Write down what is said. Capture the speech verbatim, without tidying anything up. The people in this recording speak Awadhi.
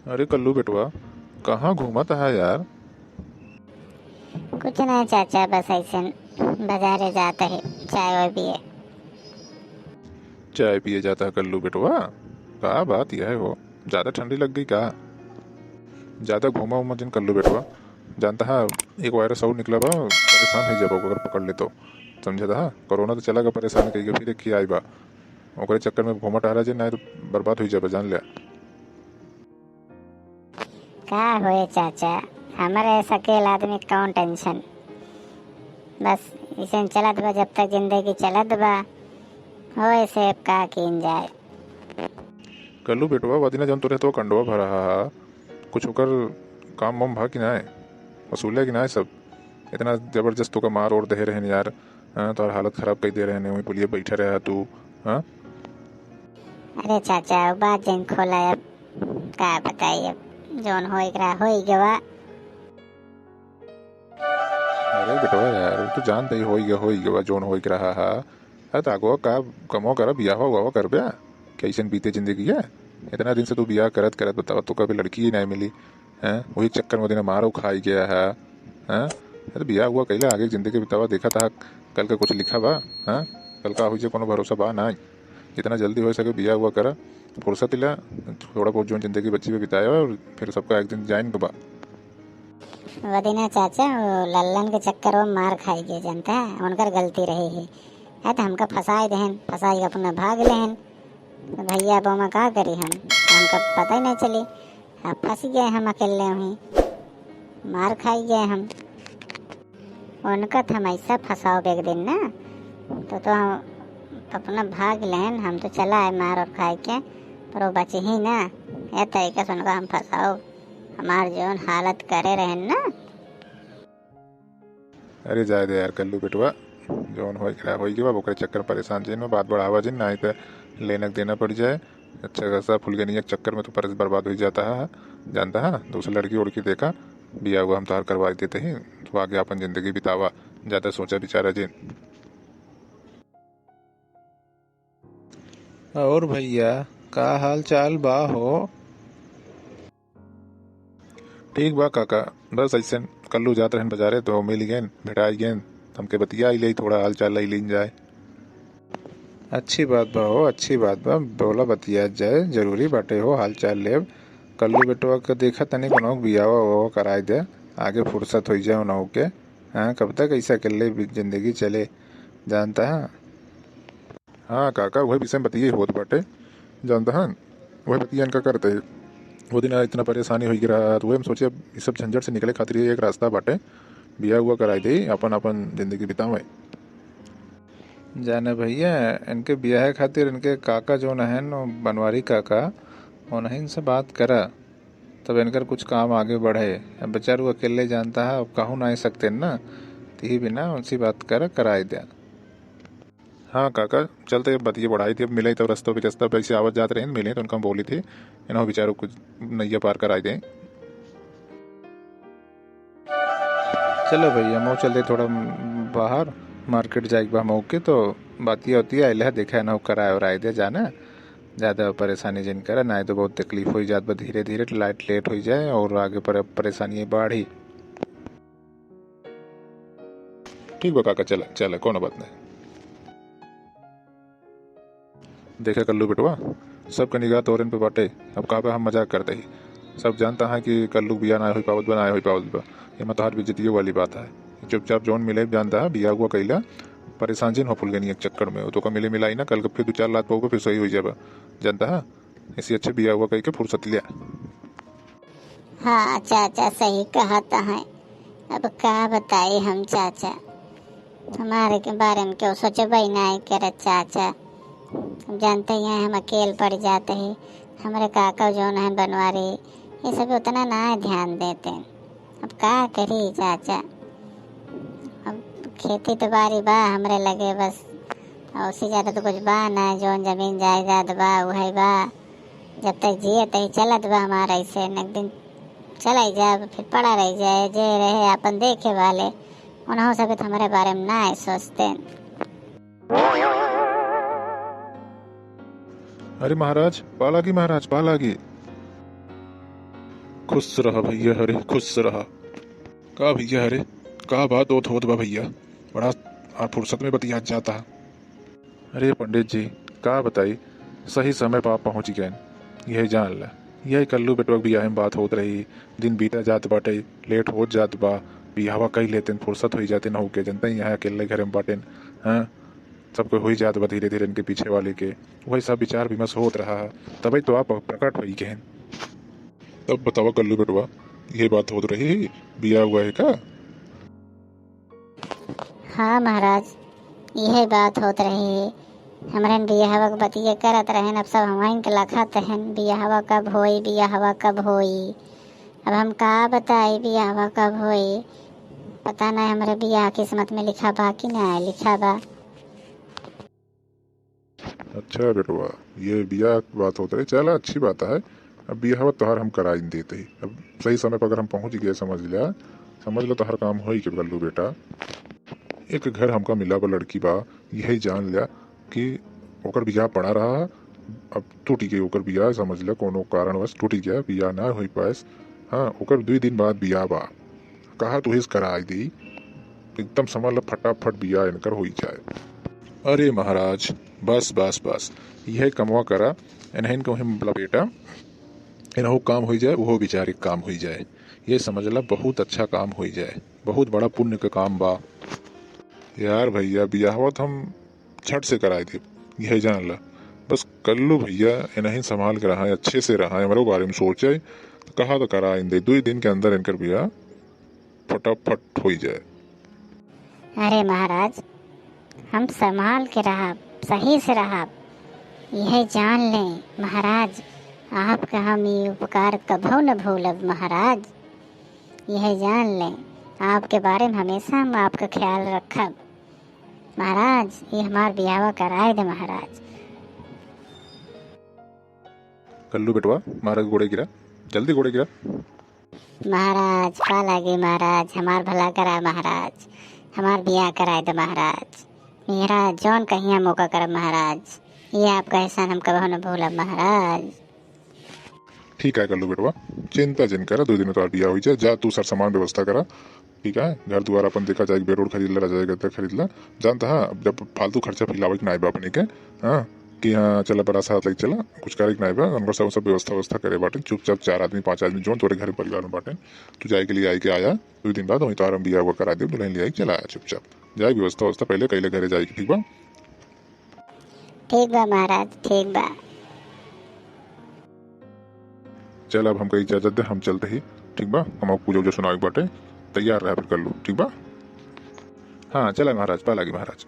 अरे कल्लू बेटवा, कहाँ घूमत है यार? कुछ नहीं चाचा, बस ऐसे बाजारे जात है चाय वाय पिए। चाय पिए जाता है कल्लू बेटवा? का बात यह है हो, ज्यादा ठंडी लग गई का? ज्यादा घूमा उमा जिन कल्लू बेटवा, जानता है एक वायरस और निकला बा, परेशान हो जाबा अगर पकड़ ले तो, समझा था? कोरोना तो चला गया परेशान कई के, फिर एक ही आई बा, ओकरे चक्कर में घूमा टहरा जे, नहीं तो बर्बाद हो जाबा, जान लिया। का होए चाचा, हमारे सकेल आदमी कौन टेंशन, बस इसे चलत बा, जब तक जिंदगी चलत बा, होए से अब का कीन जाए। कल्लू बेटवा, वदिना जौन तोरे तो कंडवा भरा हा, कुछ ओकर काम वाम भा कि नाय, वसूले कि नाय सब? इतना जबरदस्त तोका मार और दे रहन यार, हाँ, तोहर हालत खराब कर दे रहन, वहीं पुलिया बैठे रहा तू, हाँ? अरे चाचा, वो बात जन खोला, अब का बताई, अब जौन होई के रहा, होई गवा। अरे बेटवा यार, वो तो जानते ही होई गवा, होई गवा, जौन होई के रहा हा। अरे तो आगो का कमो कर, बियाह हुआ करबे? कैसन बीते जिंदगी है? इतना दिन से तू बियाह करत करत बतावा, तो कभी लड़की ही नहीं मिली, हैं? वही चक्कर में दिन मारो खाई गया है, हैं? अरे बियाह हुआ कैला, आगे जिंदगी बितावा, देखा था कल का कुछ लिखा बा, हैं? कल का हो जे कोनो भरोसा बा ना। जितना जल्दी हो सके बियाह हुआ करा, फुर्सत ला, थोड़ा बहुत जो जिंदगी बची बा बिताया, और फिर सबका एक दिन जाइन के बा। वदिना चाचा, वो लल्लन के चक्कर में मार खाई गए, जानता है, उनकर गलती रही है। है तो हमका फंसाई देहन, फंसाई के अपना भाग लेहन। तो भैया, अब ओमा का करी हम, हमका पता ही नहीं चली। अब फंस गए हम अकेले वहीं, मार खाई गए हम। उनका तो हम ऐसा फंसाओ एक दिन ना, तो, तो हम अपना भाग लेहन, हम तो चला आए मार और खाए के, पर वो बचे ही ना। ये तरीका से उनका हम फंसाओ, हमार जौन हालत करे रहन ना। अरे जाए दे यार कल्लू बेटवा, जौन होई के रहा होई के बा, ओकरे चक्कर में परेशान जिन, बात बढ़ावा जिन, नहीं तो लेना देना पड़ जाए। अच्छा खासा फुलगनिया के चक्कर में तो परस बर्बाद हो जाता है, जानता है? दूसरी लड़की उड़की देखा, बिया हुआ हम तोहार करवा देते ही, तो आगे अपन जिंदगी बितावा, ज्यादा सोचा विचारा जिन। और भैया, का हाल चाल बा हो? ठीक बा काका, बस ऐसे कल्लू जात रहन बाजारे तो मिल गए, भेटाई गए, हमके बतिया ले, थोड़ा हाल चाल ले लीन जाए। अच्छी बात बा हो, अच्छी बात बा, बोला बतिया जाए, जरूरी बाटे हो हाल चाल लेब। कल्लू बेटवा के देखा तनी कोनो बियावा उआवा कराए दे, आगे फुर्सत हो जाए उनहु के। हाँ, कब तक ऐसा अकेले बि-, जिंदगी चले, जानता है? हाँ काका, वही विषय में बतिये होत बाटे, जानता है? वही बतिया इनका करते ही वो दिन इतना परेशानी हो रहा, तो वही हम सोचे अब इस सब झंझट से निकले खातिर ये एक रास्ता बाटे, बिया हुआ कराए दे, अपन अपन जिंदगी बितावे। जाने भैया, इनके बियाह खातिर इनके काका जौन है न, बनवारी काका, उन्हीं से बात करा, तब इनकर कुछ काम आगे बढ़े। अब बेचारू अकेले जानता है, अब कहूँ ना सकते ना, तो ही बिना उनसे बात कर कराए दे। हाँ काका, चलते अब बतिये बढ़ाई थी, अब मिले तो रस्तों पे, रस्ता पे ऐसे आवत जात रहे, मिले तो उनका बोली थी, इन्हों बेचारू कुछ नैया पार कराए दे। चलो भैया, मऊ चलते थोड़ा बाहर मार्केट जाए के बा मऊ के, तो बातिया उतिया आइले है, देखा है ना, कराए और आए दे जाना, ज़्यादा परेशानी जिन करे, ना तो बहुत तकलीफ हो जात बा, धीरे धीरे लाइट लेट हो जाए और आगे पर परेशानी बढ़ी। ठीक बा काका, चला चला, कोनो बात नहीं। देखे कल्लू बेटवा, सबके निगाह तोरेन पे बाटे। अब का बा, हम मजाक करते ही, सब जानता है कि कल्लू बिया ना हो पावत बा, ना हो पावत बा। एमा तोहार बेइज्जतियों वाली बात है। चुपचाप जौन मिले जानता है, बिया हुआ कैला, परेशान जिन हो फुलगनिया के चक्कर में। वो तो का मिले मिलाई ना, कल के फिर दो चार लात पाऊबा, फिर सही हो जाबा, जानता है। इसी अच्छे बिया हुआ कह के फुर्सत लिया। हाँ चाचा, सही कहत है। अब का बताई हम चाचा, हमारे के बारे में क्यों सोचबे नहीं करे चाचा। अब जानते ही हैं हम अकेल पड़ जाते ही, हमारे काका जौन है बनवारी, ये सब उतना ना ध्यान देते। अब का करी चाचा, अब खेती तो बारी बा हमरे लगे बस, और उससे ज़्यादा तो कुछ बा ना, जौन जमीन जायदाद बा उहे बा। जब तक जिए तही चलत बा हमारा ऐसे, न एक दिन चला ही जाए, फिर पड़ा रह जाए, जे रहे अपन देखे वाले, उन्हों सब तो हमारे बारे में ना है सोचते। अरे महाराज, पालागी महाराज, पालागी। खुश रहा भैया, अरे खुश रहा। का भैया, अरे का बात होत होत बा भैया, बड़ा आ फुर्सत में बतियात जाता। अरे पंडित जी, का बताई, सही समय पर आप पहुँच गए। यही जान ला, यही कल्लू बेटवा के बियाह में बात होत रही, दिन बीता जात बाटे, लेट होत जात बा, बियाहवा कई लेते, फुर्सत होई जाते न होके, जनता ही यहाँ अकेले घर में बाटेन। हाँ, सबको होई जात बा धीरे धीरे इनके पीछे वाले के। वही सब विचार विमर्श होत रहा है, तभी तो आप प्रकट होई गए। तब बतावा कल्लू बेटवा, ये बात होत रही, बियाह हुआ है का? हाँ महाराज, यही बात होत रही। हमरन बियाहवा के बतिया करत रहन, अब सब हमइन के लखत हन, बियाहवा कब होई, बियाहवा कब होई। अब हम का बताई, बियाहवा कब होई, पता नहीं, हमरे बियाह किस्मत में लिखा बा कि ना लिखा बा। अच्छा बेटवा, ये बियाह के बात होत रही, चला अच्छी बात है। अब बियाहवा तोहार हम कराई देते ही, अब सही समय पर अगर हम पहुँच गए, समझ लिया, समझ लो तोहार काम होई के कल्लू बेटा। एक घर हमका मिला बा, लड़की बा, यही जान लिया कि ओकर बियाह पड़ा रहा, अब टूट गई ओकर बियाह, समझ लिया कोनो कारणवश टूट गया, बियाह ना होई पाएस। हाँ, ओकर दुई दिन बाद बियाह बा, कहा तू हिस कराई दी, एकदम समझ ला फटाफट बियाह इनकर होई जाए। अरे महाराज, बस बस बस, यह कमवा करा, इन्हें कहूँ लपेटा, इनहू काम होई जाए, उहो बेचारे के काम होई जाए। ये समझ ला बहुत अच्छा काम होई जाए, बहुत बड़ा पुण्य का काम बा। यार भैया, बियाहवा तो हम झट से कराई देब, यही जान ला। बस कल्लू भैया इन्हें संभाल के रहा, अच्छे से रहा, हमरो बारे में सोचे, कहा तो कराई दे, दुई दिन के अंदर इनकर बियाह फटाफट होई जाए। अरे महाराज, हम संभाल के रहब, सही से रहब। यह जान लें महाराज, आपका हम ये उपकार कभो न भूलब महाराज। यह जान लें, आपके बारे में हमेशा हम आपका ख्याल रखब महाराज। ये हमार बियाहवा कराए दे महाराज। कल्लू बेटवा, महाराज गोड़े गिरा, जल्दी गोड़े गिरा। महाराज, पा लागी महाराज, हमार भला करा महाराज, हमार बियाह कराए दे महाराज। मेरा जौन कहिया मौका करब महाराज, ये आपका एहसान हम कबहू न भूलब महाराज। ठीक है कल्लू बेटवा, चिंता जिन करा, दो दिन में तोहार बियाह होई जाए। जा तू सर सामान व्यवस्था करा, ठीक है, घर दुआर अपन देखा जाए, बेड उड खरीद ला, रजाई गद्दा खरीद ला। जानता है, अब जब फालतू खर्चा फैलावे के नाई बा अपने के, हाँ, कि हाँ चला बड़ा साथ लग चला, कुछ करे के नाई बा, उनकर सब, सब व्यवस्था, व्यवस्था करे बाटे। चुपचाप चार आदमी, पाँच आदमी, जौन तोरे घर परिवार में बाटे, तू जाए के लिए आई के आया, दो दिन बाद वहीं तोहार हम बियाह हुआ करा दे, दुल्हन ले आई, चला आया चुपचाप। जाए व्यवस्था, व्यवस्था पहले कैले घरे जाए के, ठीक बा? ठीक बा महाराज, ठीक बा। चल अब हमका इजाजत दे, हम चलते ही, ठीक बा? हम पूजा उजा सुनावे के बाटे, तैयार रहे फिर कल्लू, ठीक बा? हाँ चला महाराज, पा लागी महाराज।